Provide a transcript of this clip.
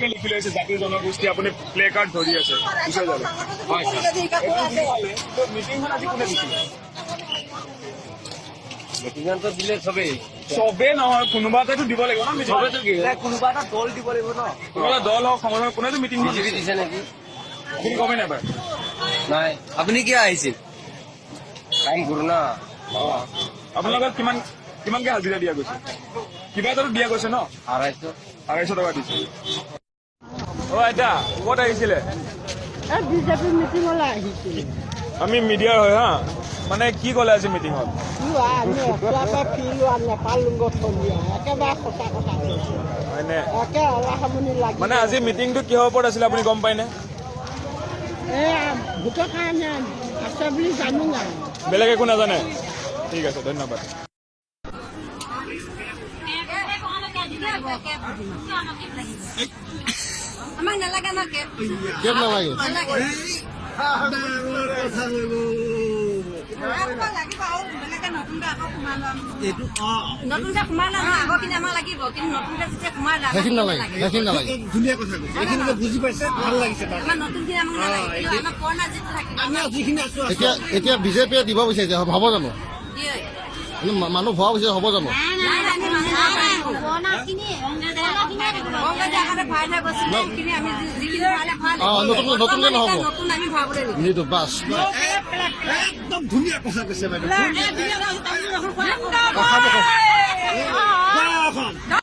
ধুনীয়াকে লিখি লৈছে জাতি জনগোষ্ঠী, আপুনি প্লে কাৰ্ড ধৰি আছে, পিছত যাব। হয়। মিটিংখন আজি কোনে দিছিলে? মিটিংখনতো দিলে চবেই। চবে নহয়, কোনোবা এটাতো দিব লাগিব ন মিটিং। চবেতো কি? কোনোবা এটা দল দিব লাগিব ন। কোনোবা এটা দল হওক, সংগঠন, কোনেতো মিটিং বিজেপি দিছে নেকি? আপুনি গমেই নাপায়? নাই। আপুনি কিয় আহিছিল? কাম কৰো না। আপোনালোকক কিমান কিমানকে হাজিৰা দিয়া গৈছে? কিবা এটাতো দিয়া গৈছে ন? 250। 250 টকা দিছে। অ আইতা, ক'ত আহিছিলে? এই বিজেপি মিটিঙলৈ আহিছিল। আমি মিডিয়াৰ হয় হা। মানে কি ক'লে আজি মিটিঙত? লোৱা, আমি এফালৰ পৰা ফ্ৰী লোৱা নেপালোংগৈ, থলীয়া একেবাৰে সঁচা কথা কৈছো। হয়নে? একে এলাহামনি লাগি। মানে আজি মিটিংটো কিহৰ ওপৰত আছিলে, আপুনি গম পায়নে? এই ভোটৰ কাৰণে আছে বুলি জানো আৰু। বেলেগ একো নাজানে। ঠিক আছে, ধন্যবাদ। আমাক নালাগে, আমাক কেব। কেব নালাগে? নালাগে। আকৌ লাগিব আৰু বেলেগে নতুনকে আকৌ সোমালো আমি। নতুনকে সোমালে নহয়, আগৰখিনি আমাক লাগিব, কিন্তু নতুনকে যেতিয়া সোমালে আমাক সেইখিনি নালাগে, সেইখিনি নালাগে। ধুনীয়া কথা কৈছে, এইখিনি যে বুজি পাইছে, ভাল লাগিছে তাক। আমাৰ নতুনখিনি আমাক নালাগে, কিন্তু আমাৰ পুৰণা যিটো থাকিব। আমি যিখিনি আছো আছো। এতিয়া বিজেপিয়ে দিব বিচাৰিছে, হ'ব জানো? দিয়ে। মানে মানুহ ভৰাব বিচাৰিছে, হ'ব জানো? নাই নাই, আমি মানুহ কংগ্ৰেছে আগতে ভৰাই থৈ গৈছিলে, সেইখিনি আমি যিখিনি ভৰালে ভৰালে। অ, নতুনকে নহ'ব। নতুন আমি ভৰাবলৈ নিদিওঁ। নিদো, বাছ। একদম ধুনীয়া কথা কৈছে বাইদেউ। জিন্দাবাদ!